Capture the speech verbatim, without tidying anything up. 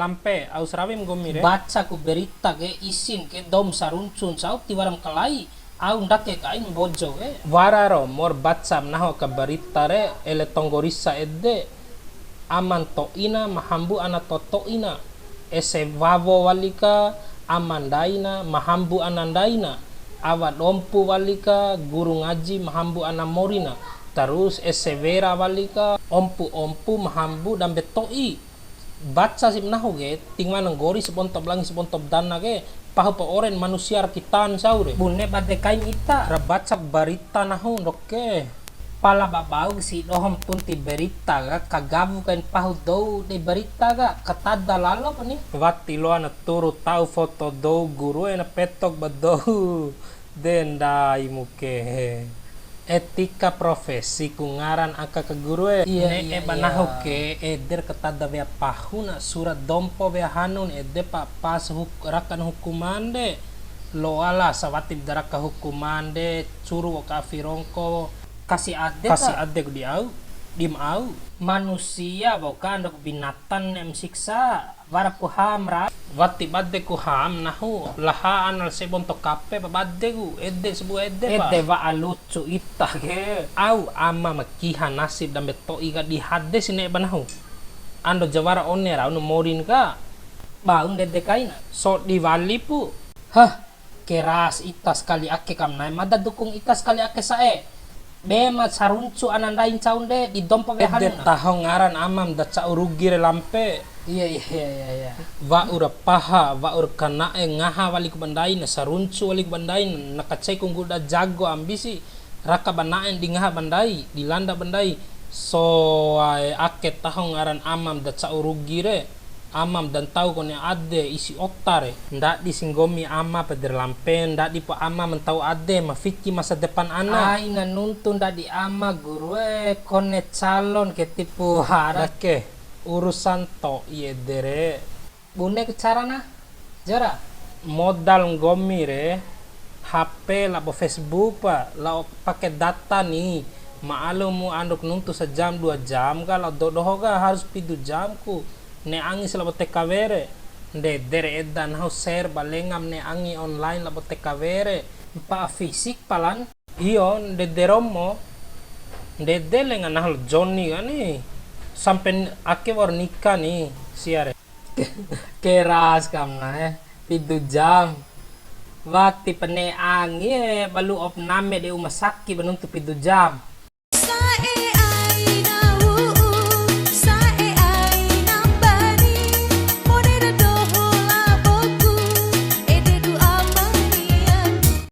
Lampe, au sarawim nggomi re. Baca ku berita ke, isin ke, dou ma saruncu ncau tiwara ma kalai, au ndake kain Mbojo ke. Wara ro, mor baca nahu ka berita re, ele Tonggorisa ede, ama nto'ina, ma hambu ana toto'ina, ese wawo wali ka, ama ndaina, ma hambu ana ndaina, awa dompu wali ka, guru ngaji, ma hambu ana morina, terus ese wera wali ka, ompu-ompu, ma hambu dambe to'i. Baca si ba nahu ke, tingwana nggori sabonto ba langi sabonto ba dana ke, pahu pa oren manusia ra kitan sau re. Bune bade kain ita. Ra baca barita nahu ndoke. Pala ba bau si dohom tunti berita ka, kagawu kain pahu dou dei berita ka, katada lalo pa ni. Wati loa na turu tau foto dou guru e na petok ba dou. De ndaimu ke. Etika profesi ku ngaran aka ka guru e. Iya, ne'e iya, ba nahu ke, eder katada wea pahuna sura dompo wea hanun ede pa pas huk-, rakan hukuman de. Loala sawatib da raka hukuman de, curu wa'u ka afi rongko. Kasi ade kasi ta? Ade ku di au, dim au. Manusia wa'u ka andok binatang ne'em siksa. Wara ku ham ra. Wati bade ku ham nahu, laha anal se bonto kape pa bade ku, ede sabua ede pa. Ede wa'a lucu ita ke. Au ama ma kiha nasib dambe to'i ka di hade si ne'e ba nahu. Ando jawara one rau nu morin ka. Bau ndede kaina. Sodi wali pu. Hah. Keras ita sakali ake kam na'e, mada dukung ita sakali ake sa'e. Be ma saruncu ana ndai ncaun de, di dompo wehana. Ede taho ngaran amam da ca'u rugi re lampe. Iya, iya, iya, iya, iya. Wa'ura paha, wa'ur kana'e ngaha waliku ba ndaina, saruncu waliku ba ndaina, na kaceiku ngguda jago ambisi, raka ba na'en di ngaha ba ndai, di landa ba ndai. Soae ake taho ngaran amam da ca'u rugi re. Amam da ntau kone ade isi ota re. Ndadi si nggomi ama pede re lampe, ndadi pu ama ma ntau ade, ma fiki masa depan ana. Aina nuntu ndadi ama guru e, kone calon ke tipu hara. Dake, urusan to'i ede re. Bune ke carana, Jora? Modal nggomi re, H P labo Facebook pa, lao pake data ni, ma'alumu anduk nuntu sajam dua jam ka, lao dou doho ka harus pidu jam ku. Ne'e angi si labo T K W re. Ndede re eda nahu share ba lengam ne'e angi online labo T K W re. Mpa'a fisik palan. Iyo, ndede romo. Ndede lenga nahu la Joni kani. Sampe ake wa'ur nika ni, sia re. Keras kam na, eh. Pidu jam. Wati pa ne'e angi, eh, ba lu'u op name de uma saki ba nuntu pidu jam.